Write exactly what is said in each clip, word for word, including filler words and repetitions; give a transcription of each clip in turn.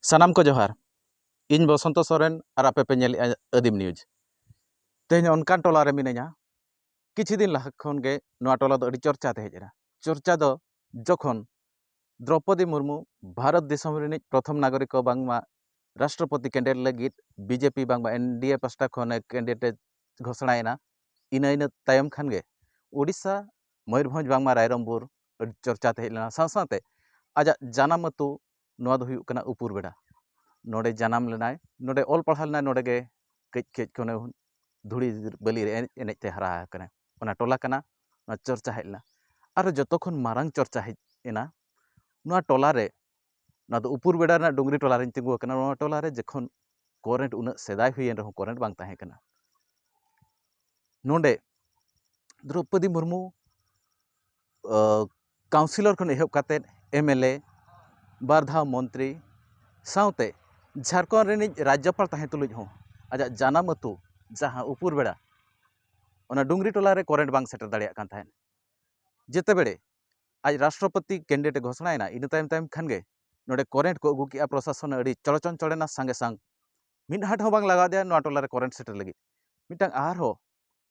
ᱥᱟᱱᱟᱢ ᱠᱚ ᱡᱚᱦᱟᱨ᱾ ᱤᱧ ᱵᱚᱥᱚᱱᱛᱚ ᱥᱚᱨᱮᱱ ᱟᱨ ᱟᱯᱮ ᱯᱮ ᱧᱮᱞᱮᱫᱼᱟ ᱟᱹᱫᱤᱢ ᱱᱤᱭᱩᱡᱽ᱾ ᱛᱮᱦᱮᱧ ᱚᱱᱠᱟᱱ ᱴᱚᱞᱟ ᱨᱮ ᱢᱤᱱᱟᱹᱧᱟ, ᱠᱤᱪᱷᱩ ᱫᱤᱱ ᱞᱟᱦᱟ ᱠᱷᱚᱱ ᱜᱮ ᱱᱚᱣᱟ ᱴᱚᱞᱟ ᱫᱚ ᱟᱹᱰᱤ ᱪᱚᱨᱪᱟ ᱛᱮ ᱦᱮᱡ ᱮᱱᱟ᱾ ᱪᱚᱨᱪᱟ ᱫᱚ ᱡᱚᱠᱷᱚᱱ ᱫᱨᱚᱯᱚᱫᱤ ᱢᱩᱨᱢᱩ ᱵᱷᱟᱨᱚᱛ ᱫᱤᱥᱚᱢ ᱨᱤᱱᱤᱡ ᱯᱨᱚᱛᱷᱚᱢ ᱱᱟᱜᱚᱨᱤᱠ ᱠᱚ ᱵᱟᱝᱢᱟ ᱨᱟᱥᱴᱨᱚᱯᱚᱛᱤ ᱠᱮᱱᱰᱤᱰᱮᱴ ᱞᱟᱹᱜᱤᱫ ᱵᱤᱡᱮᱯᱤ ᱵᱟᱝᱢᱟ ᱮᱱᱰᱤᱮ ᱯᱟᱥᱴᱟ ᱠᱷᱚᱱ ᱠᱮᱱᱰᱤᱰᱮᱴ ᱜᱷᱳᱥᱚᱱᱟᱭᱮᱱᱟ, ᱤᱱᱟᱹ ᱤᱱᱟᱹ ᱛᱟᱭᱚᱢ ᱠᱷᱟᱱ ᱜᱮ ᱳᱰᱤᱥᱟ, ᱢᱚᱭᱩᱨᱵᱷᱚᱸᱡᱽ ᱵᱟᱝᱢᱟ ᱨᱟᱭᱨᱚᱝᱯᱩᱨ ᱟᱹᱰᱤ ᱪᱚᱨᱪᱟ ᱛᱮ ᱦᱮᱡ ᱞᱮᱱᱟ᱾ ᱥᱟᱶ ᱥᱟᱶᱛᱮ ᱟᱡᱟᱜ ᱡᱟᱱᱟᱢ ᱟᱹᱛᱩ ᱱᱚᱣᱟ ᱫᱚ ᱦᱩᱭᱩᱜ ᱠᱟᱱᱟ ᱩᱯᱩᱨ ᱵᱮᱲᱟ᱾ ᱱᱚᱰᱮ ᱡᱟᱱᱟᱢ ᱞᱮᱱᱟᱭ, ᱱᱚᱰᱮ ᱚᱞ ᱯᱟᱲᱦᱟᱣ ᱞᱮᱱᱟᱭ, ᱱᱚᱰᱮ ᱜᱮ ᱠᱟᱹᱡ ᱠᱟᱹᱡ ᱠᱷᱚᱱᱮ ᱫᱷᱩᱲᱤ ᱵᱟᱹᱞᱤ ᱨᱮ ᱮᱱᱮᱡ ᱮᱱᱮᱡ ᱛᱮ ᱦᱟᱨᱟ ᱟᱠᱟᱱᱟᱭ᱾ ᱚᱱᱟ ᱴᱚᱞᱟ ᱠᱟᱱᱟ, ᱱᱚᱣᱟ ᱪᱚᱨᱪᱟ ᱦᱮᱡ ᱞᱮᱱᱟ᱾ ᱟᱨ ᱡᱚᱛᱚ ᱠᱷᱚᱱ ᱢᱟᱨᱟᱝ ᱪᱚᱨᱪᱟ ᱦᱮᱡ ᱮᱱᱟ ᱱᱚᱣᱟ ᱴᱚᱞᱟ ᱨᱮ, ᱱᱚᱣᱟ ᱫᱚ ᱩᱯᱩᱨ ᱵᱮᱲᱟ ᱨᱮᱱᱟᱜ ᱰᱩᱝᱨᱤ ᱴᱚᱞᱟ ᱨᱤᱧ ᱛᱤᱸᱜᱩ ᱟᱠᱟᱱᱟ᱾ ᱱᱚᱣᱟ ᱴᱚᱞᱟ ᱨᱮ ᱡᱚᱠᱷᱚᱱ ᱠᱚᱨᱮᱱᱴ ᱩᱱᱟᱹᱜ ᱥᱮᱫᱟᱭ ᱦᱩᱭᱮᱱ ᱨᱮᱦᱚᱸ ᱠᱚᱨᱮᱱᱴ ᱵᱟᱝ ᱛᱟᱦᱮᱸ ᱠᱟᱱᱟ, ᱱᱚᱰᱮ ᱫᱨᱚᱯᱚᱫᱤ ᱢᱩᱨᱢᱩ ᱠᱟᱣᱩᱱᱥᱤᱞᱚᱨ ᱠᱷᱚᱱ ᱮᱦᱚᱵ ᱠᱟᱛᱮᱫ ᱮᱢ ᱮᱞ ᱮ, ᱵᱟᱨ ᱫᱷᱟᱣ ᱢᱚᱱᱛᱨᱤ, ᱥᱟᱶᱛᱮ ᱡᱷᱟᱲᱠᱷᱚᱸᱰ ᱨᱤᱱᱤᱡ ᱨᱟᱡᱽᱡᱚᱯᱟᱞ ᱛᱟᱦᱮᱸ ᱛᱩᱞᱩᱡ ᱦᱚᱸ ᱟᱡᱟᱜ ᱡᱟᱱᱟᱢ ᱟᱹᱛᱩ ᱡᱟᱦᱟᱸ ᱩᱯᱩᱨ ᱵᱮᱲᱟ, ᱚᱱᱟ ᱰᱩᱝᱨᱤ ᱴᱚᱞᱟ ᱨᱮ ᱠᱚᱨᱮᱱᱴ ᱵᱟᱝ ᱥᱮᱴᱮᱨ ᱫᱟᱲᱮᱭᱟᱜ ᱠᱟᱱ ᱛᱟᱦᱮᱸᱫ᱾ ᱡᱮᱛᱮᱵᱮᱲᱮ ᱟᱡ ᱨᱟᱥᱴᱨᱚᱯᱚᱛᱤ ᱠᱮᱱᱰᱤᱰᱮᱴ ᱮ ᱜᱷᱳᱥᱚᱱᱟᱭᱮᱱᱟ, ᱤᱱᱟᱹ ᱛᱟᱭᱚᱢ ᱛᱟᱭᱚᱢ ᱠᱷᱟᱱ ᱜᱮ ᱱᱚᱰᱮ ᱠᱚᱨᱮᱱᱴ ᱠᱚ ᱟᱹᱜᱩ ᱠᱮᱜᱼᱟ᱾ ᱯᱨᱚᱥᱟᱥᱚᱱ ᱟᱹᱰᱤ ᱪᱚᱲᱪᱚᱧᱪᱚᱲᱮᱱᱟ, ᱥᱟᱸᱜᱮ ᱥᱟᱝ ᱢᱤᱫ ᱦᱟᱴ ᱦᱚᱸ ᱵᱟᱝ ᱞᱟᱜᱟᱣ ᱟᱫᱮᱭᱟ ᱱᱚᱣᱟ ᱴᱚᱞᱟ ᱨᱮ ᱠᱚᱨᱮᱱᱴ ᱥᱮᱴᱮᱨ ᱞᱟᱹᱜᱤᱫ᱾ ᱢᱤᱫᱴᱟᱝ ᱟᱨᱦᱚᱸ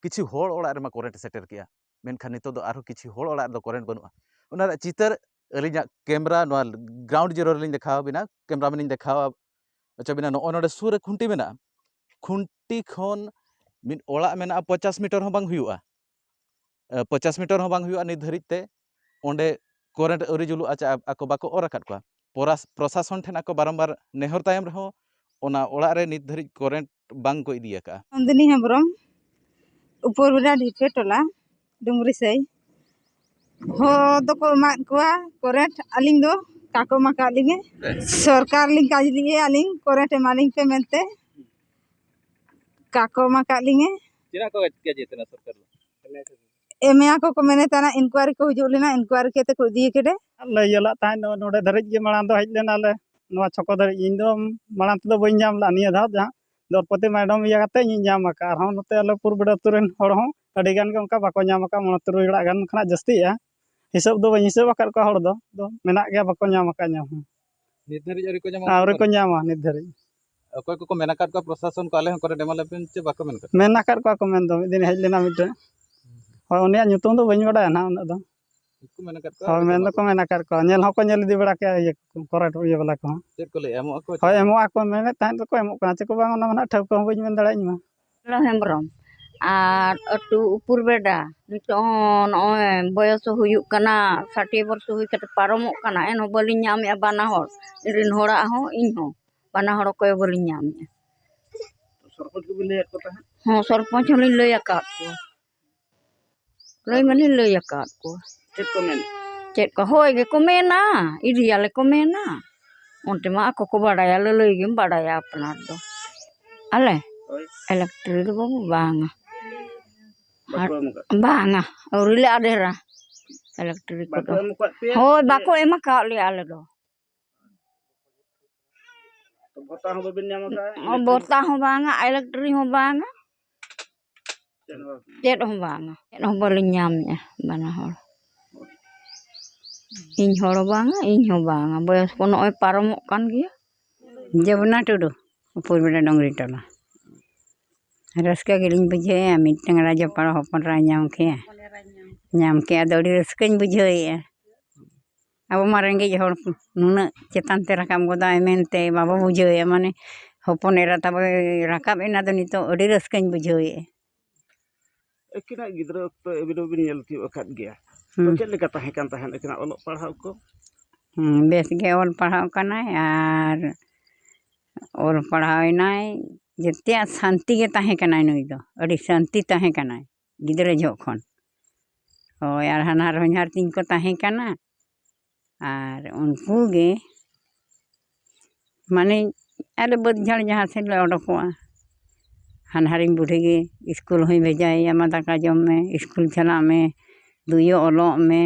ᱠᱤᱪᱷᱩ ᱦᱚᱲ ᱚᱲᱟᱜ ᱨᱮᱢᱟ ᱠᱚᱨᱮᱱᱴ ᱥᱮᱴᱮᱨ ᱠᱮᱜᱼᱟ, ᱢᱮᱱᱠᱷᱟᱱ ᱱᱤᱛᱚᱜ ᱫᱚ ᱟᱨᱦᱚᱸ ᱠᱤᱪᱷᱩ ᱦᱚᱲ ᱚᱲᱟᱜ ᱨᱮᱫᱚ ᱠᱚᱨᱮᱱᱴ ᱵᱟᱹᱱᱩᱜᱼᱟ᱾ ᱚᱱᱟ ᱨᱮᱭᱟᱜ ᱪᱤᱛᱟᱹᱨ ᱟᱹᱞᱤᱧᱟᱜ ᱠᱮᱢᱨᱟ ᱱᱚᱣᱟ ᱜᱨᱟᱣᱩᱱᱰ ᱡᱤᱨᱳ ᱨᱮᱞᱤᱧ ᱫᱮᱠᱷᱟᱣ ᱟᱵᱤᱱᱟ, ᱠᱮᱢᱨᱟ ᱢᱮᱱ ᱤᱧ ᱫᱮᱠᱷᱟᱣ ᱦᱚᱪᱚ ᱵᱤᱱᱟ᱾ ᱱᱚᱜᱼᱚᱭ ᱱᱚᱰᱮ ᱥᱩᱨ ᱨᱮ ᱠᱷᱩᱱᱴᱤ ᱢᱮᱱᱟᱜᱼᱟ, ᱠᱷᱩᱱᱴᱤ ᱠᱷᱚᱱ ᱢᱤᱫ ᱚᱲᱟᱜ ᱢᱮᱱᱟᱜᱼᱟ, ᱯᱚᱧᱪᱟᱥ ᱢᱤᱴᱟᱨ ᱦᱚᱸ ᱵᱟᱝ ᱦᱩᱭᱩᱜᱼᱟ᱾ ᱮ, ᱯᱚᱧᱪᱟᱥ ᱢᱤᱴᱟᱨ ᱦᱚᱸ ᱵᱟᱝ ᱦᱩᱭᱩᱜᱼᱟ ᱱᱤᱛ ᱫᱷᱟᱹᱨᱤᱡ ᱛᱮ᱾ ᱚᱸᱰᱮ ᱠᱚᱨᱮᱱᱴ ᱟᱹᱣᱨᱤ ᱡᱩᱞᱩᱜᱼᱟ, ᱪᱮ ᱟᱠᱚ ᱵᱟᱠᱚ ᱚᱨ ᱟᱠᱟᱫ ᱠᱚᱣᱟ᱾ ᱯᱚᱨᱟᱥ-, ᱯᱨᱚᱥᱟᱥᱚᱱ ᱴᱷᱮᱱ ᱟᱠᱚ ᱵᱟᱨᱚᱢᱵᱟᱨ ᱱᱮᱦᱚᱨ ᱛᱟᱭᱚᱢ ᱨᱮᱦᱚᱸ ᱚᱱᱟ ᱚᱲᱟᱜ ᱨᱮ ᱱᱤᱛ ᱫᱷᱟᱹᱨᱤᱡ ᱠᱚᱨᱮᱱᱴ ᱵᱟᱝ ᱠᱚ ᱤᱫᱤ ᱟᱠᱟᱫᱼᱟ᱾ ᱱᱚᱱᱫᱤᱱᱤ ᱦᱮᱢᱵᱨᱚᱢ, ᱩᱯᱚᱨ ᱵᱮᱰᱟ ᱰᱷᱤᱯᱮ ᱴᱚᱞᱟ, ᱰᱩᱝᱨᱤ ᱥᱟᱹᱭ᱾ ᱦᱚᱲ ᱫᱚᱠᱚ ᱮᱢᱟᱫ ᱠᱚᱣᱟ ᱠᱚᱨᱮᱱᱴ, ᱟᱹᱞᱤᱧ ᱫᱚ ᱠᱟᱠᱚ ᱮᱢᱟ ᱠᱟᱜ ᱞᱤᱧᱟᱹ᱾ ᱥᱚᱨᱠᱟᱨ ᱞᱤᱧ ᱠᱟᱡᱽ ᱞᱤᱧᱟᱹ, ᱟᱹᱞᱤᱧ ᱠᱚᱨᱮᱱᱴ ᱮᱢᱟᱞᱤᱧ ᱯᱮ ᱢᱮᱱᱛᱮ ᱠᱟᱠᱚ ᱮᱢᱟ ᱠᱟᱜ ᱞᱤᱧᱟᱹ᱾ ᱪᱮᱫᱟᱜ ᱠᱚ ᱠᱟᱡᱽ ᱛᱟᱦᱮᱸ ᱥᱚᱨᱠᱟᱨ ᱫᱚ? ᱮᱢᱮᱭᱟ ᱠᱚ ᱠᱚ ᱢᱮᱱᱮᱫ ᱛᱟᱦᱮᱱᱟ, ᱤᱱᱠᱩᱣᱟᱨᱤ ᱠᱚ ᱦᱤᱡᱩᱜ ᱞᱮᱱᱟ, ᱤᱱᱠᱩᱣᱟᱨᱤ ᱠᱟᱛᱮ ᱠᱚ ᱤᱫᱤ ᱠᱮᱫᱮ᱾ ᱞᱟᱹᱭ ᱟᱞᱟᱜ ᱛᱟᱦᱮᱸᱫ ᱱᱚ-, ᱱᱚᱰᱮ ᱫᱷᱟᱹᱨᱤᱡ ᱜᱮ ᱢᱟᱲᱟᱝ ᱫᱚ ᱦᱮᱡ ᱞᱮᱱᱟᱞᱮ, ᱱᱚᱣᱟ ᱪᱷᱚᱠᱚ ᱫᱷᱟᱹᱨᱤᱡ᱾ ᱤᱧ ᱫᱚ ᱢᱟᱲᱟᱝ ᱛᱮᱫᱚ ᱵᱟᱹᱧ ᱧᱟᱢ ᱞᱮᱫᱼᱟ, ᱱᱤᱭᱟᱹ ᱫᱷᱟᱣ ᱡᱟᱦᱟᱸ ᱫᱨᱚᱯᱚᱫᱤ ᱢᱮᱰᱚᱢ ᱤᱭᱟᱹ ᱠᱟᱛᱮ ᱤᱧ ᱧᱟᱢ ᱟᱠᱟᱫᱼᱟ᱾ ᱟᱨᱦᱚᱸ ᱱᱚᱛᱮ ᱟᱞᱮ ᱯᱩᱨᱵᱚᱰᱟ ᱟᱹᱛᱩ ᱨᱮᱱ ᱦᱚᱲ ᱦᱚᱸ ᱟᱹᱰᱤ ᱜᱟᱱ ᱜᱮ ᱚᱱᱠᱟ ᱵᱟᱠᱚ ᱧᱟᱢ ᱟᱠᱟᱫᱼᱟ, ᱢᱚᱬᱮ ᱛᱩᱨᱩᱭ ᱚᱲᱟᱜ ᱜᱟᱱ ᱠᱷᱚᱱᱟᱜ ᱡᱟᱹᱥᱛᱤᱜᱼᱟ᱾ ᱦᱤᱥᱟᱹᱵ ᱫᱚ ᱵᱟᱹᱧ ᱦᱤᱥᱟᱹᱵ ᱟᱠᱟᱫ ᱠᱚᱣᱟ, ᱦᱚᱲ ᱫᱚ, ᱫᱚ ᱢᱮᱱᱟᱜ ᱜᱮᱭᱟ, ᱵᱟᱠᱚ ᱧᱟᱢ ᱟᱠᱟᱫᱼᱟ ᱧᱟᱢ ᱦᱚᱸ᱾ ᱱᱤᱛ ᱫᱷᱟᱹᱨᱤᱡ ᱟᱹᱣᱨᱤ ᱠᱚ ᱧᱟᱢᱟ? ᱟᱹᱣᱨᱤ ᱠᱚ ᱧᱟᱢᱟ ᱱᱤᱛ ᱫᱷᱟᱹᱨᱤᱡ᱾ ᱚᱠᱚᱭ ᱠᱚᱠᱚ ᱢᱮᱱ ᱟᱠᱟᱫ ᱠᱚᱣᱟ ᱯᱨᱚᱥᱟᱥᱚᱱ ᱠᱚ, ᱟᱞᱮ ᱦᱚᱸ ᱠᱚᱨᱮ ᱮᱢᱟ ᱞᱮᱯᱮ ᱪᱮ ᱵᱟᱠᱚ ᱢᱮᱱ ᱟᱠᱟᱫ ᱠᱚᱣᱟ? ᱢᱮᱱ ᱟᱠᱟᱫ ᱠᱚᱣᱟ ᱠᱚ ᱢᱮᱱ ᱫᱚ, ᱢᱤᱫ ᱫᱤᱱ ᱦᱮᱡ ᱞᱮᱱᱟ ᱢᱤᱫᱴᱮᱱ᱾ ᱦᱳᱭ, ᱩᱱᱤᱭᱟᱜ ᱧᱩᱛᱩᱢ ᱫᱚ ᱵᱟᱹᱧ ᱵᱟᱰᱟᱭᱟ ᱱᱟᱦᱟᱜ ᱩᱱᱟᱹᱜ ᱫᱚ᱾ ᱩᱱᱠᱩ ᱢᱮᱱ ᱟᱠᱟᱫ ᱠᱚᱣᱟ, ᱦᱳᱭ, ᱦᱳᱭ, ᱢᱮᱱ ᱫᱚᱠᱚ ᱢᱮᱱ ᱟᱠᱟᱫ ᱠᱚᱣᱟ, ᱧᱮᱞ ᱦᱚᱸᱠᱚ ᱧᱮᱞ ᱤᱫᱤ ᱵᱟᱲᱟ ᱠᱮᱜᱼᱟ ᱤᱭᱟᱹ ᱠᱚ, ᱠᱚᱨᱮ ᱤᱭᱟᱹ ᱵᱟᱞᱟ ᱠᱚᱦᱚᱸ᱾ ᱪᱮᱫ ᱠᱚ ᱞᱟᱹᱭᱮᱜᱼᱟ, ᱮᱢᱚᱜ ᱟᱠᱚ ᱪᱮ ᱦᱳᱭ, ᱵᱟᱠᱚ ᱮᱢᱚᱜ ᱮᱢᱚᱜᱼᱟ? ᱟᱠᱚ ᱢᱮᱱᱮᱫ ᱛᱟᱦᱮᱸᱫ ᱫᱚᱠᱚ ᱮᱢᱚᱜ ᱠᱟᱱᱟ, ᱪᱮᱫ ᱠᱚ ᱵᱟᱝ ᱚᱱᱟ ᱢᱟ ᱱᱟᱦᱟᱜ ᱴᱷᱟᱹᱣᱠᱟᱹ ᱦᱚᱸ ᱵᱟᱹᱧ ᱢᱮᱱ ᱫᱟᱲᱮᱭᱟᱜᱼᱟ ᱤᱧ ᱢᱟ᱾ ᱦᱮᱢᱵᱨᱚᱢ᱾ ᱟᱨ ᱟᱹᱛᱩ ᱩᱯᱩᱨ ᱵᱮᱰᱟ᱾ ᱱᱤᱛᱚᱜ ᱦᱚᱸ ᱱᱚᱜᱼᱚᱭ ᱵᱚᱭᱚᱥ ᱦᱚᱸ ᱦᱩᱭᱩᱜ ᱠᱟᱱᱟ, ᱥᱟᱴᱤᱭᱮ ᱵᱚᱨᱥᱚ ᱦᱩᱭ ᱠᱟᱛᱮ ᱯᱟᱨᱚᱢᱚᱜ ᱠᱟᱱᱟ, ᱮᱱᱦᱚᱸ ᱵᱟᱹᱞᱤᱧ ᱧᱟᱢᱮᱜᱼᱟ ᱵᱟᱱᱟ ᱦᱚᱲ᱾ ᱤᱧ ᱨᱮᱱ ᱦᱚᱲᱟᱜ ᱦᱚᱸ, ᱤᱧ ᱦᱚᱸ᱾ ᱵᱟᱱᱟ ᱦᱚᱲ ᱚᱠᱚᱭ ᱦᱚᱸ ᱵᱟᱹᱞᱤᱧ ᱧᱟᱢᱮᱜᱼᱟ᱾ ᱥᱚᱨᱯᱚᱧᱪ ᱠᱚᱵᱤᱱ ᱞᱟᱹᱭᱟᱫ ᱠᱚ ᱛᱟᱦᱮᱸᱫ? ᱦᱚᱸ, ᱥᱚᱨᱯᱚᱧᱪ ᱦᱚᱸᱞᱤᱧ ᱞᱟᱹᱭ ᱟᱠᱟᱫ ᱠᱚᱣᱟ᱾ ᱞᱟᱹᱭ ᱢᱟᱞᱤᱧ ᱞᱟᱹᱭ ᱟᱠᱟᱫ ᱠᱚᱣᱟ᱾ ᱪᱮᱫ ᱠᱚ ᱢᱮᱱ? ᱪᱮᱫ ᱠᱚ, ᱦᱳᱭ ᱜᱮᱠᱚ ᱢᱮᱱᱟ, ᱤᱫᱤᱭᱟᱞᱮ ᱠᱚ ᱢᱮᱱᱟ᱾ ᱚᱱᱛᱮ ᱢᱟ ᱟᱠᱚ ᱠᱚ ᱵᱟᱰᱟᱭᱟ, ᱞᱟᱹᱞᱟᱹᱭ ᱜᱮᱢ ᱵᱟᱰᱟᱭᱟ ᱟᱯᱱᱟᱨ ᱫᱚ᱾ ᱟᱞᱮ? ᱦᱳᱭ᱾ ᱤᱞᱮᱠᱴᱨᱤ ᱫᱚ ᱵᱟᱹᱵᱩ ᱵᱟᱝᱟ᱾ ᱵᱟᱠᱚ ᱮᱢ ᱟᱠᱟᱫ? ᱵᱟᱝᱟ, ᱟᱹᱣᱨᱤ ᱞᱮ ᱟᱫᱮᱨᱟ ᱤᱞᱮᱠᱴᱨᱤ ᱵᱟᱠᱚ ᱠᱚᱫᱚ᱾ ᱮᱢ ᱟᱠᱟᱫ ᱯᱮᱭᱟ? ᱦᱳᱭ, ᱥᱮ? ᱵᱟᱠᱚ ᱮᱢ ᱟᱠᱟᱫ ᱞᱮᱭᱟ ᱟᱞᱮ ᱫᱚ᱾ ᱛᱚ ᱵᱷᱚᱛᱟ ᱦᱚᱸ ᱵᱟᱵᱤᱱ ᱧᱟᱢ ᱟᱠᱟᱫᱼᱟ? ᱚ, ᱵᱷᱚᱛᱟ ᱦᱚᱸ ᱵᱟᱝᱟ, ᱤᱞᱮᱠᱴᱨᱤ ᱦᱚᱸ ᱵᱟᱝᱟ᱾ ᱪᱮᱫ ᱦᱚᱸ ᱵᱟᱝ? ᱪᱮᱫ ᱦᱚᱸ ᱵᱟᱝᱟ, ᱪᱮᱫ ᱦᱚᱸ ᱵᱟᱹᱞᱤᱧ ᱧᱟᱢᱮᱜᱼᱟ ᱵᱟᱱᱟ ᱦᱚᱲ᱾ ᱤᱧ ᱦᱚᱲ ᱵᱟᱝᱟ, ᱤᱧ ᱦᱚᱸ ᱵᱟᱝᱟ, ᱵᱚᱭᱚᱥ ᱠᱚ ᱱᱚᱜᱼᱚᱭ ᱯᱟᱨᱚᱢᱚᱜ ᱠᱟᱱ ᱜᱮᱭᱟ᱾ ᱡᱚᱢᱩᱱᱟ ᱴᱩᱰᱩ, ᱩᱯᱩᱨ ᱵᱮᱰᱟ ᱰᱚᱝᱜᱽᱨᱤ ᱴᱚᱞᱟ᱾ ᱨᱟᱹᱥᱠᱟᱹ ᱜᱮᱞᱤᱧ ᱵᱩᱡᱷᱟᱹᱣᱮᱫᱼᱟ, ᱢᱤᱫᱴᱟᱝ ᱨᱟᱡᱽ ᱦᱚᱯᱚᱱ ᱮᱨᱟᱭ ᱧᱟᱢ ᱠᱮᱜᱼᱟ᱾ ᱧᱟᱢ ᱠᱮᱜᱼᱟ, ᱟᱫᱚ ᱟᱹᱰᱤ ᱨᱟᱹᱥᱠᱟᱹᱧ ᱵᱩᱡᱷᱟᱹᱣᱮᱫᱼᱟ᱾ ᱟᱵᱚ ᱢᱟ ᱨᱮᱸᱜᱮᱡ ᱦᱚᱲ, ᱱᱩᱱᱟᱹᱜ ᱪᱮᱛᱟᱱ ᱛᱮ ᱨᱟᱠᱟᱵ ᱜᱚᱫᱚᱜᱼᱟᱭ ᱢᱮᱱᱛᱮ ᱵᱟᱵᱚ ᱵᱩᱡᱷᱟᱹᱣᱮᱫᱼᱟ, ᱢᱟᱱᱮ ᱦᱚᱯᱚᱱ ᱮᱨᱟ ᱛᱟᱵᱚᱭ ᱨᱟᱠᱟᱵ ᱮᱱᱟ, ᱟᱫᱚ ᱱᱤᱛᱚᱜ ᱟᱹᱰᱤ ᱨᱟᱹᱥᱠᱟᱹᱧ ᱵᱩᱡᱷᱟᱹᱣᱮᱫᱼᱟ᱾ ᱟᱹᱠᱤᱱᱟᱜ ᱜᱤᱫᱽᱨᱟᱹ ᱚᱠᱛᱚ ᱟᱹᱵᱤᱱ ᱦᱚᱸᱵᱤᱱ ᱧᱮᱞ ᱛᱤᱭᱳᱜ ᱟᱠᱟᱫ ᱜᱮᱭᱟ᱾ ᱛᱚ, ᱦᱩᱸ᱾ ᱪᱮᱫ ᱞᱮᱠᱟ ᱛᱟᱦᱮᱸ ᱠᱟᱱ ᱛᱟᱦᱮᱸᱫ ᱟᱹᱠᱤᱱᱟᱜ ᱚᱞᱚᱜ ᱯᱟᱲᱦᱟᱣ ᱠᱚ? ᱦᱩᱸ, ᱵᱮᱥ ᱜᱮ ᱚᱞ ᱯᱟᱲᱦᱟᱣ ᱠᱟᱱᱟᱭ ᱟᱨ ᱚᱞ ᱯᱟᱲᱦᱟᱣ ᱮᱱᱟᱭ, ᱡᱮᱛᱮᱭᱟᱜ ᱥᱟᱱᱛᱤ ᱜᱮ ᱛᱟᱦᱮᱸ ᱠᱟᱱᱟᱭ ᱱᱩᱭ ᱫᱚ, ᱟᱹᱰᱤ ᱥᱟᱱᱛᱤ ᱛᱟᱦᱮᱸ ᱠᱟᱱᱟᱭ ᱜᱤᱫᱽᱨᱟᱹ ᱡᱚᱦᱚᱜ ᱠᱷᱚᱱ᱾ ᱦᱳᱭ, ᱟᱨ ᱦᱟᱱᱦᱟᱨ ᱦᱚᱧᱦᱟᱨ ᱛᱤᱧ ᱠᱚ ᱛᱟᱦᱮᱸ ᱠᱟᱱᱟ, ᱟᱨ ᱩᱱᱠᱩ ᱜᱮ ᱢᱟᱱᱮ ᱟᱞᱮ ᱵᱟᱹᱫᱽ ᱡᱷᱟᱲ ᱡᱟᱦᱟᱸ ᱥᱮᱫ ᱞᱮ ᱚᱰᱚᱠᱚᱜᱼᱟ, ᱦᱟᱱᱦᱟᱨᱤᱧ ᱵᱩᱰᱷᱤ ᱜᱮ ᱤᱥᱠᱩᱞ ᱦᱚᱸᱭ ᱵᱷᱮᱡᱟᱭᱮᱭᱟ, "ᱢᱟ ᱫᱟᱠᱟ ᱡᱚᱢ ᱢᱮ, ᱤᱥᱠᱩᱞ ᱪᱟᱞᱟᱜ ᱢᱮ, ᱫᱩᱭᱳ ᱚᱞᱚᱜ ᱢᱮ",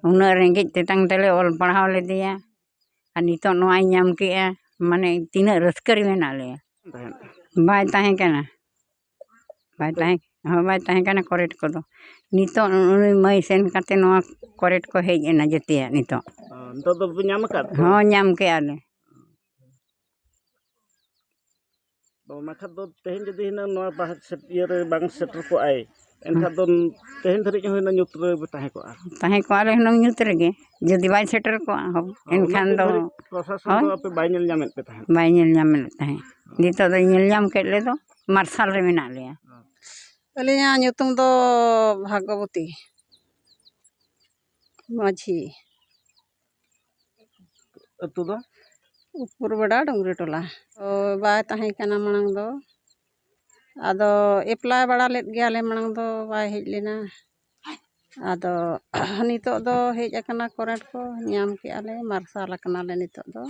ᱩᱱᱟᱹᱜ ᱨᱮᱸᱜᱮᱡ ᱛᱮᱛᱟᱝ ᱛᱮᱞᱮ ᱚᱞ ᱯᱟᱲᱦᱟᱣ ᱞᱮᱫᱮᱭᱟ᱾ ᱟᱨ ᱱᱤᱛᱚᱜ ᱱᱚᱣᱟᱭ ᱧᱟᱢ ᱠᱮᱜᱼᱟ, ᱢᱟᱱᱮ ᱛᱤᱱᱟᱹᱜ ᱨᱟᱹᱥᱠᱟᱹ ᱨᱮ ᱢᱮᱱᱟᱜ ᱞᱮᱭᱟ᱾ ᱛᱟᱦᱮᱸᱫ? ᱵᱟᱭ ᱛᱟᱦᱮᱸ ᱠᱟᱱᱟ, ᱵᱟᱭ ᱛᱟᱦᱮᱸ᱾ ᱦᱚᱸ, ᱵᱟᱭ ᱛᱟᱦᱮᱸ ᱠᱟᱱᱟ ᱠᱚᱨᱮᱱᱴ ᱠᱚᱫᱚ᱾ ᱱᱤᱛᱚᱜ ᱩᱱᱤ ᱢᱟᱹᱭ ᱥᱮᱱ ᱠᱟᱛᱮ ᱱᱚᱣᱟ ᱠᱚᱨᱮᱱᱴ ᱠᱚ ᱦᱮᱡ ᱮᱱᱟ ᱡᱮᱛᱮᱭᱟᱜ ᱱᱤᱛᱚᱜ᱾ ᱚ, ᱱᱤᱛᱚᱜ ᱫᱚ ᱯᱮ ᱧᱟᱢ ᱟᱠᱟᱫ ᱛᱮ? ᱦᱚᱸ, ᱧᱟᱢ ᱠᱮᱜᱼᱟ ᱞᱮ᱾ ᱚᱱᱟ ᱠᱷᱟᱱ ᱫᱚ ᱛᱮᱦᱮᱧ ᱡᱩᱫᱤ ᱦᱩᱱᱟᱹᱝ ᱱᱚᱣᱟ ᱵᱟᱦᱟ ᱥᱮ-, ᱤᱭᱟᱹ ᱨᱮ ᱵᱟᱝ ᱥᱮᱴᱮᱨ ᱠᱚᱜᱼᱟᱭ, ᱮᱱᱠᱷᱟᱱ ᱫᱚ ᱛᱮᱦᱮᱧ ᱫᱷᱟᱹᱨᱤᱡ ᱦᱚᱸ ᱦᱩᱱᱟᱹᱝ ᱧᱩᱛ ᱨᱮ ᱯᱮ ᱛᱟᱦᱮᱸ ᱠᱚᱜᱼᱟ᱾ ᱛᱟᱦᱮᱸ ᱠᱚᱜᱼᱟ ᱞᱮ ᱦᱩᱱᱟᱹᱝ ᱧᱩᱛ ᱨᱮᱜᱮ, ᱡᱩᱫᱤ ᱵᱟᱭ ᱥᱮᱴᱮᱨ ᱠᱚᱜᱼᱟ, ᱦᱚ-, ᱩᱱᱟᱹᱜ ᱮᱱᱠᱷᱟᱱ ᱫᱤᱱ ᱫᱚ ᱫᱷᱟᱹᱨᱤᱡ ᱯᱨᱚᱥᱟᱥᱚᱱ ᱫᱚ ᱦᱳᱭ᱾ ᱟᱯᱮ ᱵᱟᱭ ᱧᱮᱞ ᱧᱟᱢᱮᱫ ᱯᱮ ᱛᱟᱦᱮᱸᱫ? ᱵᱟᱭ ᱧᱮᱞ ᱧᱟᱢᱮᱫ ᱛᱟᱦᱮᱸᱫ᱾ ᱱᱤᱛᱚᱜ ᱫᱚᱭ ᱧᱮᱞ ᱧᱟᱢ ᱠᱮᱫ ᱞᱮᱫᱚ, ᱢᱟᱨᱥᱟᱞ ᱨᱮ ᱢᱮᱱᱟᱜ ᱞᱮᱭᱟ᱾ ᱟᱹᱞᱤᱧᱟᱜ ᱧᱩᱛᱩᱢ ᱫᱚ ᱵᱷᱟᱜᱽᱜᱚᱵᱚᱛᱤ ᱢᱟᱹᱡᱷᱤ᱾ ᱟᱹᱛᱩ ᱫᱚ? ᱩᱯᱩᱨ ᱵᱮᱰᱟ, ᱰᱩᱝᱨᱤ ᱴᱚᱞᱟ᱾ ᱳᱭ, ᱵᱟᱭ ᱛᱟᱦᱮᱸ ᱠᱟᱱᱟ ᱢᱟᱲᱟᱝ ᱫᱚ᱾ ᱟᱫᱚ ᱮᱯᱞᱟᱭ ᱵᱟᱲᱟ ᱞᱮᱫ ᱜᱮᱭᱟᱞᱮ, ᱢᱟᱲᱟᱝ ᱫᱚ ᱵᱟᱭ ᱦᱮᱡ ᱞᱮᱱᱟ᱾ ᱟᱫᱚ ᱱᱤᱛᱚᱜ ᱫᱚ ᱦᱮᱡ ᱟᱠᱟᱱᱟ ᱠᱚᱨᱮᱱᱴ ᱠᱚ, ᱧᱟᱢ ᱠᱮᱜᱼᱟ ᱞᱮ, ᱢᱟᱨᱥᱟᱞ ᱟᱠᱟᱱᱟᱞᱮ ᱱᱤᱛᱚᱜ ᱫᱚ᱾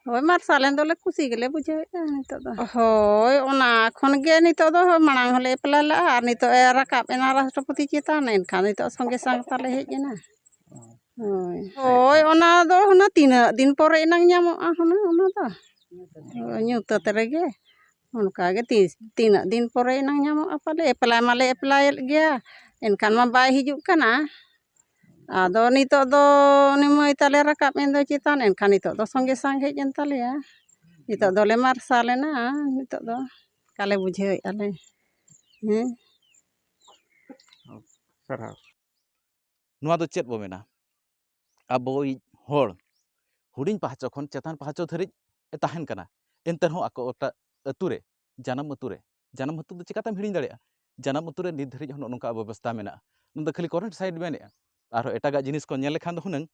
ᱦᱳᱭ, ᱢᱟᱨᱥᱟᱞ ᱮᱱ ᱫᱚᱞᱮ ᱠᱩᱥᱤ ᱜᱮᱞᱮ ᱵᱩᱡᱷᱟᱹᱣᱮᱫᱼᱟ ᱱᱤᱛᱚᱜ ᱫᱚ᱾ ᱦᱳᱭ, ᱚᱱᱟ ᱠᱷᱚᱱ ᱜᱮ ᱱᱤᱛᱚᱜ ᱫᱚ ᱢᱟᱲᱟᱝ ᱦᱚᱸᱞᱮ ᱮᱯᱞᱟᱭ ᱞᱮᱫᱼᱟ, ᱟᱨ ᱱᱤᱛᱚᱜ ᱮ ᱨᱟᱠᱟᱵ ᱮᱱᱟ ᱨᱟᱥᱴᱨᱚᱯᱚᱛᱤ ᱪᱮᱛᱟᱱ, ᱮᱱᱠᱷᱟᱱ ᱱᱤᱛᱚᱜ ᱥᱚᱸᱜᱮ ᱥᱟᱝ ᱛᱟᱞᱮ ᱦᱮᱡ ᱮᱱᱟ᱾ ᱦᱳᱭ, ᱦᱳᱭ, ᱚᱱᱟ ᱫᱚ ᱦᱩᱱᱟᱹᱝ ᱛᱤᱱᱟᱹᱜ ᱫᱤᱱ ᱯᱚᱨᱮ ᱮᱱᱟᱝ ᱧᱟᱢᱚᱜᱼᱟ ᱦᱩᱱᱟᱹᱝ ᱚᱱᱟ ᱫᱚ᱾ ᱦᱳᱭ, ᱧᱩᱛᱟᱹᱛ ᱨᱮᱜᱮ᱾ ᱚᱱᱠᱟ ᱜᱮ ᱛᱤᱥ, ᱛᱤᱱᱟᱹᱜ ᱫᱤᱱ ᱯᱚᱨᱮ ᱮᱱᱟᱝ ᱧᱟᱢᱚᱜᱼᱟ ᱯᱟᱞᱮ, ᱮᱯᱞᱟᱭ ᱢᱟᱞᱮ ᱮᱯᱞᱟᱭᱮᱫ ᱜᱮᱭᱟ, ᱮᱱᱠᱷᱟᱱ ᱢᱟ ᱵᱟᱭ ᱦᱤᱡᱩᱜ ᱠᱟᱱᱟ᱾ ᱟᱫᱚ ᱱᱤᱛᱚᱜ ᱫᱚ ᱩᱱᱤ ᱢᱟᱹᱭ ᱛᱟᱞᱮ ᱨᱟᱠᱟᱵ ᱮᱱ ᱫᱚ ᱪᱮᱛᱟᱱ, ᱮᱱᱠᱷᱟᱱ ᱱᱤᱛᱚᱜ ᱫᱚ ᱥᱚᱸᱜᱮ ᱥᱟᱝ ᱦᱮᱡ ᱮᱱ ᱛᱟᱞᱮᱭᱟ᱾ ᱱᱤᱛᱚᱜ ᱫᱚᱞᱮ ᱢᱟᱨᱥᱟᱞ ᱮᱱᱟ, ᱱᱤᱛᱚᱜ ᱫᱚ ᱚᱠᱟᱞᱮ ᱵᱩᱡᱷᱟᱹᱣᱮᱫᱼᱟ ᱞᱮ᱾ ᱦᱮᱸ᱾ ᱥᱟᱨᱦᱟᱣ᱾ ᱱᱚᱣᱟ ᱫᱚ ᱪᱮᱫ ᱵᱚ ᱢᱮᱱᱟ? ᱟᱵᱚᱭᱤᱡ ᱦᱚᱲ ᱦᱩᱰᱤᱧ ᱯᱟᱦᱪᱚ ᱠᱷᱚᱱ ᱪᱮᱛᱟᱱ ᱯᱟᱦᱪᱚ ᱫᱷᱟᱹᱨᱤᱡ ᱮ ᱛᱟᱦᱮᱱ ᱠᱟᱱᱟ, ᱮᱱᱛᱮ ᱨᱮᱦᱚᱸ ᱟᱠᱚ ᱚᱠᱟ ᱟᱹᱛᱩ ᱨᱮ, ᱡᱟᱱᱟᱢ ᱟᱹᱛᱩ ᱨᱮ, ᱡᱟᱱᱟᱢ ᱟᱹᱛᱩ ᱫᱚ ᱪᱤᱠᱟᱛᱮᱢ ᱦᱤᱲᱤᱧ ᱫᱟᱲᱮᱭᱟᱜᱼᱟ? ᱡᱟᱱᱟᱢ ᱟᱹᱛᱩ ᱨᱮ ᱱᱤᱛ ᱫᱷᱟᱹᱨᱤᱡ ᱦᱚᱸ ᱱᱚᱜᱼᱚ ᱱᱚᱝᱠᱟ ᱵᱮᱵᱚᱥᱛᱷᱟ ᱢᱮᱱᱟᱜᱼᱟ᱾ ᱱᱚᱣᱟ ᱫᱚ ᱠᱷᱟᱹᱞᱤ ᱠᱚᱨᱮᱱᱴ ᱥᱟᱭᱤᱰ ᱢᱮᱱᱮᱜᱼᱟ, ᱟᱨᱦᱚᱸ ᱮᱴᱟᱜᱟᱜ ᱡᱤᱱᱤᱥ ᱠᱚ ᱧᱮᱞ ᱞᱮᱠᱷᱟᱱ ᱫᱚ ᱦᱩᱱᱟᱹᱝ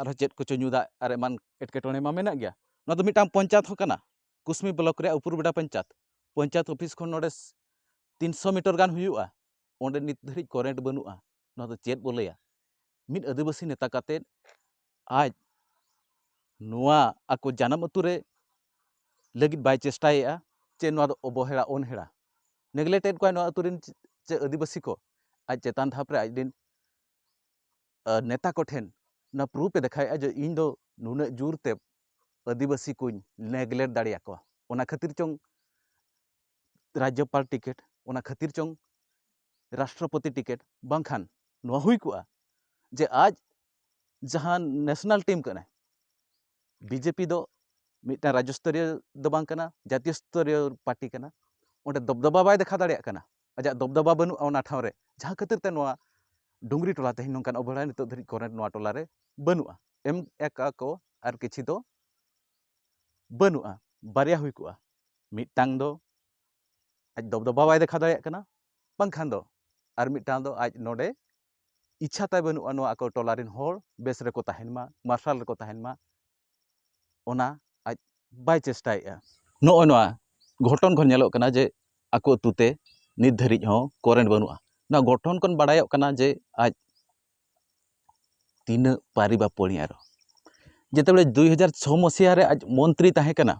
ᱟᱨᱦᱚᱸ ᱪᱮᱫ ᱠᱚᱪᱚ ᱧᱩ ᱫᱟᱜ ᱟᱨ ᱮᱢᱟᱱ ᱮᱴᱠᱮᱴᱚᱬᱮ ᱢᱟ ᱢᱮᱱᱟᱜ ᱜᱮᱭᱟ᱾ ᱱᱚᱣᱟ ᱫᱚ ᱢᱤᱫᱴᱟᱝ ᱯᱚᱧᱪᱟᱭᱮᱛ ᱦᱚᱸ ᱠᱟᱱᱟ, ᱠᱩᱥᱢᱤ ᱵᱞᱚᱠ ᱨᱮᱭᱟᱜ ᱩᱯᱩᱨᱵᱮᱰᱟ ᱯᱚᱧᱪᱟᱭᱮᱛ᱾ ᱯᱚᱧᱪᱟᱭᱮᱛ ᱚᱯᱷᱤᱥ ᱠᱷᱚᱱ ᱱᱚᱰᱮ ᱛᱤᱱᱥᱚ ᱢᱤᱴᱟᱨ ᱜᱟᱱ ᱦᱩᱭᱩᱜᱼᱟ, ᱚᱸᱰᱮ ᱱᱤᱛ ᱫᱷᱟᱹᱨᱤᱡ ᱠᱚᱨᱮᱱᱴ ᱵᱟᱹᱱᱩᱜᱼᱟ᱾ ᱱᱚᱣᱟ ᱫᱚ ᱪᱮᱫ ᱵᱚ ᱞᱟᱹᱭᱟ? ᱢᱤᱫ ᱟᱹᱫᱤᱵᱟᱹᱥᱤ ᱱᱮᱛᱟ ᱠᱟᱛᱮᱫ ᱟᱡ ᱱᱚᱣᱟ ᱟᱠᱚ ᱡᱟᱱᱟᱢ ᱟᱹᱛᱩ ᱨᱮ ᱞᱟᱹᱜᱤᱫ ᱵᱟᱭ ᱪᱮᱥᱴᱟᱭᱮᱫᱼᱟ, ᱪᱮ ᱱᱚᱣᱟ ᱫᱚ ᱚᱵᱚᱦᱮᱲᱟ ᱚᱱᱦᱮᱲᱟ, ᱱᱮᱜᱞᱮᱠᱴ ᱮᱫ ᱠᱚᱣᱟᱭ ᱱᱚᱣᱟ ᱟᱹᱛᱩ ᱨᱮᱱ ᱪᱮ ᱟᱹᱫᱤᱵᱟᱹᱥᱤ ᱠᱚ᱾ ᱟᱡ ᱪᱮᱛᱟᱱ ᱫᱷᱟᱯ ᱨᱮ ᱟᱡ ᱨᱮᱱ ᱟᱨ ᱱᱮᱛᱟ ᱠᱚᱴᱷᱮᱱ ᱚᱱᱟ ᱯᱨᱩᱯᱷ ᱮ ᱫᱮᱠᱷᱟᱣᱮᱫᱼᱟ ᱡᱮ ᱤᱧ ᱫᱚ ᱱᱩᱱᱟᱹᱜ ᱡᱳᱨ ᱛᱮ ᱟᱹᱫᱤᱵᱟᱹᱥᱤ ᱠᱚᱧ ᱱᱮᱜᱞᱮᱠᱴ ᱫᱟᱲᱮᱭᱟᱠᱚᱣᱟ, ᱚᱱᱟ ᱠᱷᱟᱹᱛᱤᱨ ᱪᱚᱝ ᱨᱟᱡᱽᱡᱚᱯᱟᱞ ᱴᱤᱠᱤᱴ, ᱚᱱᱟ ᱠᱷᱟᱹᱛᱤᱨ ᱪᱚᱝ ᱨᱟᱥᱴᱨᱚᱯᱚᱛᱤ ᱴᱤᱠᱤᱴ, ᱵᱟᱝᱠᱷᱟᱱ ᱱᱚᱣᱟ ᱦᱩᱭ ᱠᱚᱜᱼᱟ ᱡᱮ ᱟᱡ ᱡᱟᱦᱟᱸ ᱱᱮᱥᱱᱟᱞ ᱴᱤᱢ ᱠᱟᱱᱟᱭ, ᱵᱤᱡᱮᱯᱤ ᱫᱚ ᱢᱤᱫᱴᱟᱝ ᱨᱟᱡᱽᱡᱚ ᱥᱛᱚᱨᱤᱭᱚ ᱫᱚ ᱵᱟᱝ ᱠᱟᱱᱟ, ᱡᱟᱛᱤᱭᱚ ᱥᱛᱚᱨᱤᱭᱚ ᱯᱟᱨᱴᱤ ᱠᱟᱱᱟ᱾ ᱚᱸᱰᱮ ᱫᱚᱵᱫᱚᱵᱟ ᱵᱟᱭ ᱫᱮᱠᱷᱟᱣ ᱫᱟᱲᱮᱭᱟᱜ ᱠᱟᱱᱟ, ᱟᱡᱟᱜ ᱫᱚᱵᱫᱚᱵᱟ ᱵᱟᱹᱱᱩᱜᱼᱟ ᱚᱱᱟ ᱴᱷᱟᱶ ᱨᱮ, ᱡᱟᱦᱟᱸ ᱠᱷᱟᱹᱛᱤᱨ ᱛᱮ ᱱᱚᱣᱟ ᱰᱩᱝᱜᱽᱨᱤ ᱴᱚᱞᱟ ᱛᱮᱦᱮᱧ ᱱᱚᱝᱠᱟᱱ ᱚᱵᱚᱦᱮᱲᱟ ᱱᱤᱛᱚᱜ ᱫᱷᱟᱹᱨᱤᱡ ᱠᱚᱨᱮᱱᱴ ᱱᱚᱣᱟ ᱴᱚᱞᱟ ᱨᱮ ᱵᱟᱹᱱᱩᱜᱼᱟ᱾ ᱮᱢ ᱟᱠᱟᱫ ᱠᱚ ᱟᱨ ᱠᱤᱪᱷᱤ ᱫᱚ ᱵᱟᱹᱱᱩᱜᱼᱟ᱾ ᱵᱟᱨᱭᱟ ᱦᱩᱭ ᱠᱚᱜᱼᱟ, ᱢᱤᱫᱴᱟᱝ ᱫᱚ ᱟᱡ ᱫᱚᱵᱫᱚᱵᱟ ᱵᱟᱭ ᱫᱮᱠᱷᱟᱣ ᱫᱟᱲᱮᱭᱟᱜ ᱠᱟᱱᱟ, ᱵᱟᱝᱠᱷᱟᱱ ᱫᱚ ᱟᱨ ᱢᱤᱫᱴᱟᱝ ᱫᱚ ᱟᱡ ᱱᱚᱰᱮ ᱤᱪᱪᱷᱟ ᱛᱟᱭ ᱵᱟᱹᱱᱩᱜᱼᱟ ᱱᱚᱣᱟ ᱟᱠᱚ ᱴᱚᱞᱟ ᱨᱮᱱ ᱦᱚᱲ ᱵᱮᱥ ᱨᱮᱠᱚ ᱛᱟᱦᱮᱱ ᱢᱟ, ᱢᱟᱨᱥᱟᱞ ᱨᱮᱠᱚ ᱛᱟᱦᱮᱱ ᱢᱟ, ᱚᱱᱟ ᱟᱡ ᱵᱟᱭ ᱪᱮᱥᱴᱟᱭᱮᱫᱼᱟ᱾ ᱱᱚᱜᱼᱚᱭ ᱱᱚᱣᱟ ᱜᱷᱚᱴᱚᱱ ᱠᱷᱚᱱ ᱧᱮᱞᱚᱜ ᱠᱟᱱᱟ ᱡᱮ ᱟᱠᱚ ᱟᱹᱛᱩ ᱛᱮ ᱱᱤᱛ ᱫᱷᱟᱹᱨᱤᱡ ᱦᱚᱸ ᱠᱚᱨᱮᱱᱴ ᱵᱟᱹᱱᱩᱜᱼᱟ᱾ ᱱᱚᱣᱟ ᱜᱷᱚᱴᱚᱱ ᱠᱷᱚᱱ ᱵᱟᱲᱟᱭᱚᱜ ᱠᱟᱱᱟ ᱡᱮ ᱟᱡ ᱛᱤᱱᱟᱹᱜ ᱯᱟᱹᱨᱤ ᱵᱟᱹᱯᱟᱹᱲᱤ ᱟᱨᱚ᱾ ᱡᱮᱛᱮᱵᱮᱞᱮ ᱫᱩᱭ ᱦᱟᱡᱟᱨ ᱪᱷᱚ ᱢᱚᱥᱤᱦᱟ ᱨᱮ ᱟᱡ ᱢᱚᱱᱛᱨᱤ ᱛᱟᱦᱮᱸ ᱠᱟᱱᱟ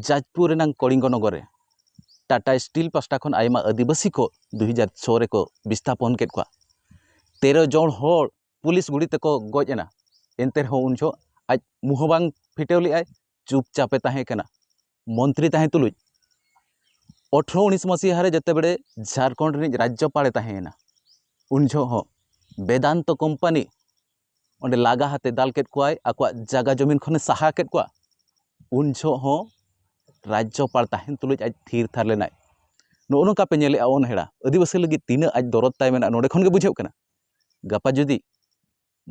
ᱡᱟᱡᱽᱯᱩᱨ ᱨᱮᱱᱟᱝ ᱠᱚᱞᱤᱝᱜᱚ ᱱᱚᱜᱚᱨ ᱨᱮ, ᱴᱟᱴᱟ ᱥᱴᱤᱞ ᱯᱟᱥᱴᱟ ᱠᱷᱚᱱ ᱟᱭᱢᱟ ᱟᱹᱫᱤᱵᱟᱹᱥᱤ ᱠᱚ ᱫᱩᱭ ᱦᱟᱡᱟᱨ ᱪᱷᱚ ᱨᱮᱠᱚ ᱵᱤᱥᱛᱷᱟᱯᱚᱱ ᱠᱮᱫ ᱠᱚᱣᱟ᱾ ᱛᱮᱨᱚ ᱡᱚᱱ ᱦᱚᱲ ᱯᱩᱞᱤᱥ ᱜᱩᱲᱤ ᱛᱮᱠᱚ ᱜᱚᱡ ᱮᱱᱟ᱾ ᱮᱱᱛᱮ ᱨᱮᱦᱚᱸ ᱩᱱ ᱡᱚᱦᱚᱜ ᱟᱡ ᱢᱩᱸ ᱦᱚᱸ ᱵᱟᱝ ᱯᱷᱤᱴᱟᱹᱣ ᱞᱮᱫᱼᱟᱭ, ᱪᱩᱯᱪᱟᱯᱮ ᱛᱟᱦᱮᱸ ᱠᱟᱱᱟ᱾ ᱢᱚᱱᱛᱨᱤ ᱛᱟᱦᱮᱸ ᱛᱩᱞᱩᱡ ᱟᱴᱷᱨᱚ ᱩᱱᱤᱥ ᱢᱟᱹᱥᱤᱦᱟ ᱨᱮ ᱡᱮᱛᱮᱵᱮᱲᱮ ᱡᱷᱟᱲᱠᱷᱚᱸᱰ ᱨᱤᱱᱤᱡ ᱨᱟᱡᱽᱡᱚᱯᱟᱲᱮ ᱛᱟᱦᱮᱸᱭᱮᱱᱟ, ᱩᱱ ᱡᱚᱦᱚᱜ ᱦᱚᱸ ᱵᱮᱫᱟᱱᱛᱚ ᱠᱳᱢᱯᱟᱱᱤ ᱚᱸᱰᱮ ᱞᱟᱜᱟ ᱦᱟᱛᱮ ᱫᱟᱞ ᱠᱮᱫ ᱠᱚᱣᱟᱭ, ᱟᱠᱚᱣᱟᱜ ᱡᱟᱭᱜᱟ ᱡᱚᱢᱤᱱ ᱠᱷᱚᱱᱮ ᱥᱟᱦᱟ ᱠᱮᱫ ᱠᱚᱣᱟ᱾ ᱩᱱ ᱡᱚᱦᱚᱜ ᱦᱚᱸ ᱨᱟᱡᱽᱡᱚᱯᱟᱲ ᱛᱟᱦᱮᱱ ᱛᱩᱞᱩᱡ ᱟᱡ ᱛᱷᱤᱨ ᱛᱷᱟᱨ ᱞᱮᱱᱟᱭ᱾ ᱱᱚᱜᱼᱚ ᱱᱚᱝᱠᱟ ᱯᱮ ᱧᱮᱞᱮᱫᱼᱟ ᱚᱱᱦᱮᱲᱟ᱾ ᱟᱹᱫᱤᱵᱟᱹᱥᱤ ᱞᱟᱹᱜᱤᱫ ᱛᱤᱱᱟᱹᱜ ᱟᱡ ᱫᱚᱨᱚᱫ ᱛᱟᱭ ᱢᱮᱱᱟᱜᱼᱟ ᱱᱚᱰᱮ ᱠᱷᱚᱱ ᱜᱮ ᱵᱩᱡᱷᱟᱹᱜ ᱠᱟᱱᱟ᱾ ᱜᱟᱯᱟ ᱡᱩᱫᱤ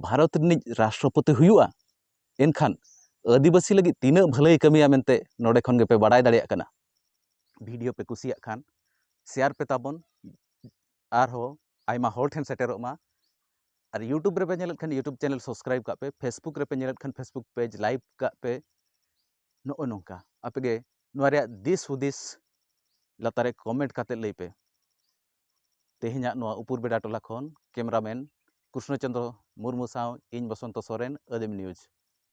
ᱵᱷᱟᱨᱚᱛ ᱨᱤᱱᱤᱡ ᱨᱟᱥᱴᱨᱚᱯᱚᱛᱤ ᱦᱩᱭᱩᱜᱼᱟ, ᱮᱱᱠᱷᱟᱱ ᱟᱹᱫᱤᱵᱟᱹᱥᱤ ᱞᱟᱹᱜᱤᱫ ᱛᱤᱱᱟᱹᱜ ᱵᱷᱟᱹᱞᱟᱹᱭ ᱠᱟᱹᱢᱤᱭᱟ ᱢᱮᱱᱛᱮ ᱱᱚᱰᱮ ᱠᱷᱚᱱ ᱜᱮᱯᱮ ᱵᱟᱰᱟᱭ ᱫᱟᱲᱮᱭᱟᱜ ᱠᱟᱱᱟ᱾ ᱵᱷᱤᱰᱤᱭᱳ ᱯᱮ ᱠᱩᱥᱤᱭᱟᱜ ᱠᱷᱟᱱ ᱥᱮᱭᱟᱨ ᱯᱮ ᱛᱟᱵᱚᱱ, ᱟᱨᱦᱚᱸ ᱟᱭᱢᱟ ᱦᱚᱲ ᱴᱷᱮᱱ ᱥᱮᱴᱮᱨᱚᱜ ᱢᱟ᱾ ᱟᱨ YouTube ᱨᱮᱯᱮ ᱧᱮᱞᱮᱫ ᱠᱷᱟᱱ YouTube ᱪᱮᱱᱮᱞ ᱥᱟᱵᱥᱠᱨᱟᱭᱤᱵ ᱠᱟᱜ ᱯᱮ, Facebook ᱨᱮᱯᱮ ᱧᱮᱞᱮᱫ ᱠᱷᱟᱱ Facebook ᱯᱮᱡᱽ ᱞᱟᱭᱤᱠ ᱠᱟᱜ ᱯᱮ᱾ ᱱᱚᱜᱼᱚ ᱱᱚᱝᱠᱟ ᱟᱯᱮᱜᱮ ᱱᱚᱣᱟ ᱨᱮᱭᱟᱜ ᱫᱤᱥ ᱦᱩᱫᱤᱥ ᱞᱟᱛᱟᱨ ᱨᱮ ᱠᱚᱢᱮᱱᱴ ᱠᱟᱛᱮ ᱞᱟᱹᱭ ᱯᱮ᱾ ᱛᱮᱦᱮᱧᱟᱜ ᱱᱚᱣᱟ ᱩᱯᱩᱨ ᱵᱮᱰᱟ ᱴᱚᱞᱟ ᱠᱷᱚᱱ ᱠᱮᱢᱮᱨᱟᱢᱮᱱ ᱠᱨᱤᱥᱱᱚ ᱪᱚᱸᱫᱽᱨᱚ ᱢᱩᱨᱢᱩ ᱥᱟᱶ ᱤᱧ ᱵᱚᱥᱚᱱᱛᱚ ᱥᱚᱨᱮᱱ, ᱟᱹᱫᱤᱢ ᱱᱤᱭᱩᱡᱽ᱾